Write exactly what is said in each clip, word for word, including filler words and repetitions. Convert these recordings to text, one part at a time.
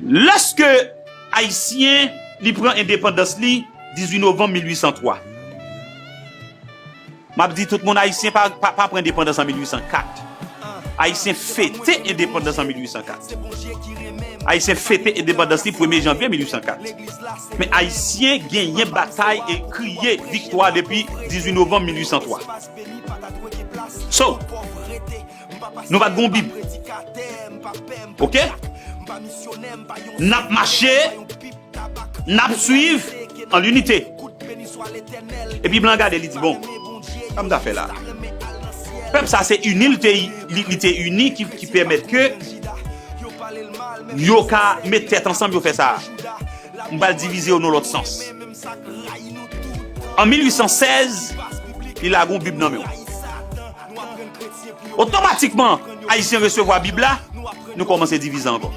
Lèske Ayisyen li pran endepandans li dizuit novanm mil uit san twa. M ap di tout moun, Ayisyen pa, pa, pa pran endepandans an mil uit san kat. Ayisyen fete endepandans an mil uit san kat. Ayisyen fete endepandans li premye janvye mil uit san kat. Men Ayisyen genyen batay e kriye viktwa depi dizuit novanm mil uit san twa. So, nou pa t gon Bib. Oke? N ap mache, n ap swiv an linite. Epi blan gade, li di, bon, sa m ta fè la? Pèp sa se ini, li te, li, li te ini ki, ki pèmèt ke yo ka met tèt ansanm, yo fè sa. M pral divize yo nan lòt sans. An mil uit san sèz, li lage yon Bib nan men w. Otomatikman, Ayisyen resevwa Bib la, nou kòmanse divize ankò.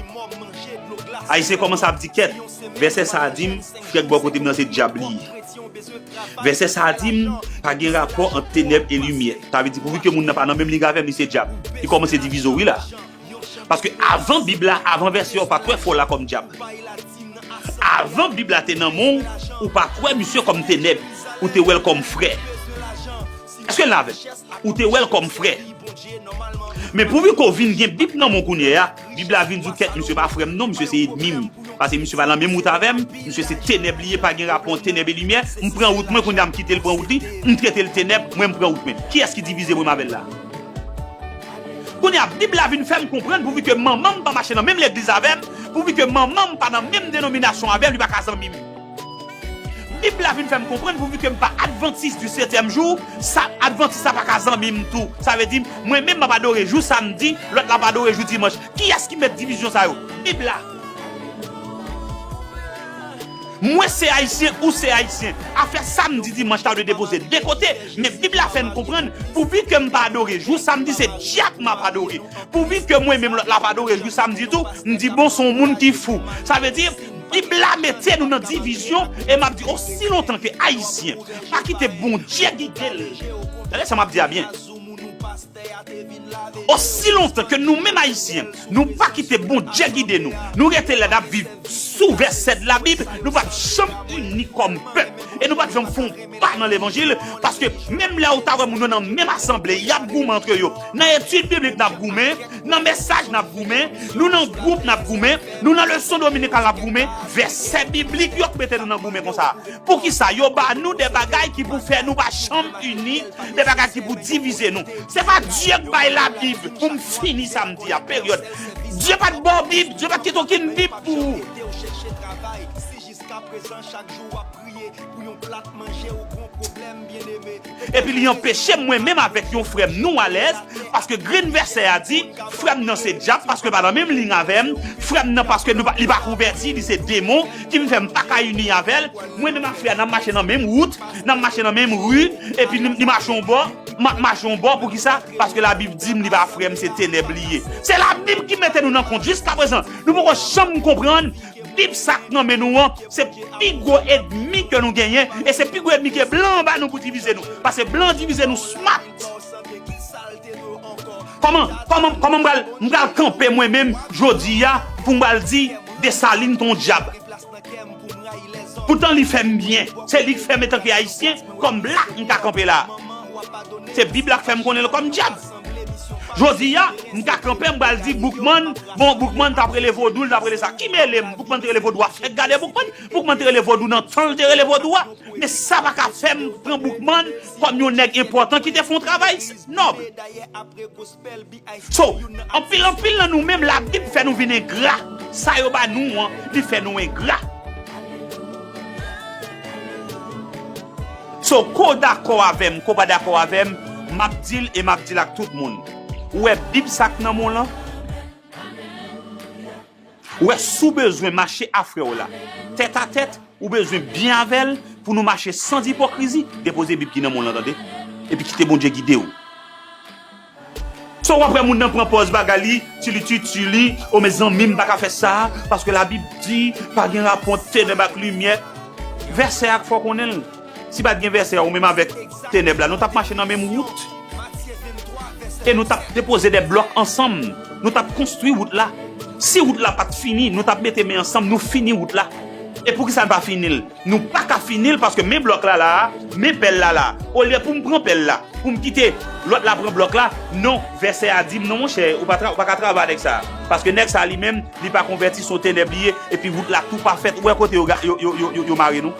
Ayisyen kòmanse ap di, kèt, vèsè sa a di m, frè k bò kote m nan se dyab li ye. Vèsè sa a di m, pa gen rapò ant tenèb e limyè. Sa vle di, pouvi ke moun nan pa nan menm lig avè m, li se dyab. Li kòmanse divize w, wi la. Paske avan Bib la, avan vèsè a, ou pa t wè frè w la kòm dyab. Avan Bib la te nan men w, ou pa t wè misye kòm tenèb, ou te wè l kòm frè. Èske n la avè m? Ou te wè l kòm frè. Men pouvi ke w vin gen Bib nan men w kounye a, Bib la vin di w, kèt, misye pa frè m non, misye se ènmi m. Paske misye pa nan menm wout avè m, misye se tenèb li ye, pa gen rapò ant tenèb e limyè. M pran wout mwen, kounye a m kite l pran wout li, m trete l tenèb, mwen m pran wout mwen. Kiyès ki divize mwen avè l la? Kounye a, Bib la vin fè m konprann, pouvi ke manman m pa mache nan menm legliz avè m, pouvi ke manman m pa nan menm denominasyon avè m, li pa ka zanmi m. Bib la vin fè m konprann, pouvi ke m pa advantis di setyèm jou, sa, advantis sa pa ka zanmi m tou. Sa vle di, mwen menm m ap adore jou samdi, lòt la ap adore jou dimanch. Kiyès ki mèt divizyon sa yo? Bib la. Mwen se Ayisyen, ou se Ayisyen. Afè samdi, dimanch, ta dwe depoze de kote. Men Bib la fè n konprann, pouvi ke m pa adore jou samdi, se dyab m ap adore. Pouvi ke mwen menm lòt la ap adore jou samdi tou, m di, bon, se yon moun ki fou. Sa vle di, Bib la mete nou nan divizyon, e m ap di, osi lontan ke Ayisyen pa kite Bondye gide l. Tande sa m ap di a byen. Osi lontan ke nou menm Ayisyen, nou pa kite Bondye gide nou, nou rete la n ap viv sou vèsè de Labib, nou p ap janm ini kòm pèp. E nou p ap janm fè yon pa nan levanjil, paske menm lè ou ta wè moun yo nan menm asanble, y ap goumen antre yo. Nan etid biblik n ap goumen, nan mesaj n ap goumen, nou nan gwoup n ap goumen, nou nan leson dominikal n ap goumen, vèsè biblik yo k mete nou nan goumen konsa. Poukisa yo ba nou de bagay ki pou fè nou pa janm ini, de bagay ki pou divize nou? Se pa Dye k bay Labib pou m fini sa m di a, peryòd. Dye pa t ba w Bib, Dye pa t kite okenn Bib pou ou. Epi li anpeche mwen menm avèk yon frè m nou alèz, paske grenn vèsè a di, frè m nan se dyab, paske pa nan menm liy avè m, frè m nan paske nou pa, li pa konvèti, li se demon, ki vin fè m pa ka ini avè l, mwen menm ak frè a n ap mache nan menm wout, n ap mache nan menm ri, epi li, li mache yon bò, m ap mache yon bò, poukisa? Paske Labib di m li pa frè m, se tenèb li ye. Se Labib ki mete nou nan kont. Jiskaprezan, nou poko janm konprann Bib sa k nan men nou an, se pi gwo ènmi ke nou genyen, e se pi gwo ènmi ke blan an ba nou pou divize nou. Paske blan an divize nou smart. Kòman, kòman, kòman m pral, m pral kanpe mwen menm jodi a pou m pral di Desalin t on dyab? Poutan li fè m byen. Se li k fè m etanke Ayisyen, kòm blak, m ka kanpe la. Se Bib la k fè m konnen l kòm dyab. Jodi a, m ka kanpe, m pral di Boukman, bon, Boukman t ap rele vodou, l t ap rele sa. Ki mele m? Boukman te rele vodou a, fèk gade Boukman. Boukman te rele vodou nan tan l te rele vodou a. Men sa pa ka fè m pran Boukman kòm yon nèg enpòtan ki te fè yon travay nòb. So, anpil, anpil nan nou menm, Labib fè nou vin engra. Sa yo ba nou an, li fè nou engra. So, ko w dakò avè m, ko w pa dakò avè m, m ap di l e m ap di l ak tout moun. Ou wè Bib sa k nan men w lan? Ou wè, si w bezwen mache a frè w la, tèt a tèt, ou bezwen byen avè l pou nou mache san ipokrizi, depoze Bib ki nan men w lan, tande, epi kite Bondye gide w. So, w ap wè moun nan pran pòz bagay li, tili titili, o mezanmi, m pa ka fè sa, paske Labib di, pa gen rapò ant tenèb ak limyè. Vèsè a k fè w konnen l. Si pa t gen vèsè a, ou menm avèk tenèb la, nou t ap mache nan menm wout. E nou t ap depoze de blòk ansanm. Nou t ap konstwi wout la. Si wout la pa t fini, nou t ap mete men ansanm, nou fini wout la. E poukisa n pa fini l? Nou pa ka fini l paske men blòk la la a, men pèl la la a. Olye pou m pran pèl la, pou m kite lòt la pran blòk la, non, vèsè a di m, non, monchè, ou pa, tra, ou pa ka travay avèk sa. Paske nèg sa li menm, li pa konvèti, se yon tenèb li ye, epi wout la tou pa fèt. Ou wè kote yo, yo, yo, yo, yo, yo mare nou?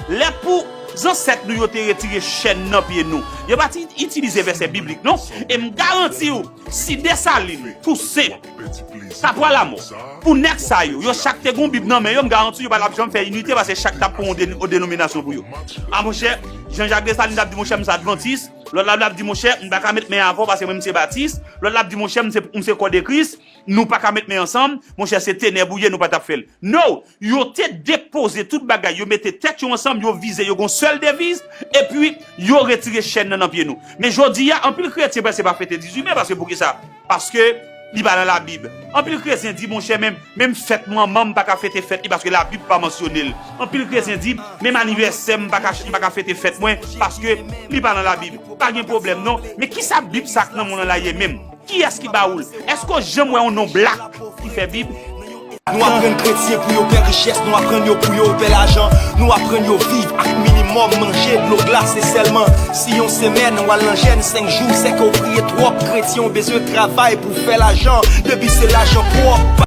Lè pou zansèt nou yo te retire chèn nan pye nou, yo pa t itilize vèsè biblik, non. E m garanti w, si Desalin, Tousen, Kapwa Lamò, pou nèg sa yo, yo chak te gon Bib nan men yo, m garanti yo pa t ap janm fè inite, paske chak t ap pran yon de- yon denominasyon pou yo. A monchè, Jean Jacques Dessalines t ap di, monchè, m se advantis, lòt la t ap di, monchè, m pa ka met men avè w paske mwen m se batis, lòt la t ap di, monchè, m se, m se kò de Kris, nou pa ka met men ansanm, monchè, se tenèb ou ye, nou pa t ap fè l. No, yo te depoze tout bagay, yo mete tèt yo ansanm, yo vize, yo gon sèl deviz, epi yo retire chèn nan nan pye nou. Men jodi a, anpil kretyen prèske pa fete dizuit me, paske poukisa? Paske li pa nan Labib. Anpil kretyen di, monchè, menm, menm fèt manman m pa ka fete fèt li paske Labib pa mansyone l. Anpil kretyen di, menm anivèsè m pa ka, m pa ka fete fèt mwen paske li pa nan Labib. Pa gen pwoblèm non. Men kisa Bib sa k nan men w lan la ye menm? Kiyès ki ba ou l? Èske w janm wè yon non blak ki fè Bib? Nou aprann kretyen pou yo pè richès, nou aprann yo pou yo pè lajan. Nou aprann yo viv ak minimòm, manje, dlo glase sèlman. Si yon semèn w al nan jèn senk jou, sèke w priye twòp. Kretyen w bezwen travay pou fè lajan. Depi se lajan pwòp,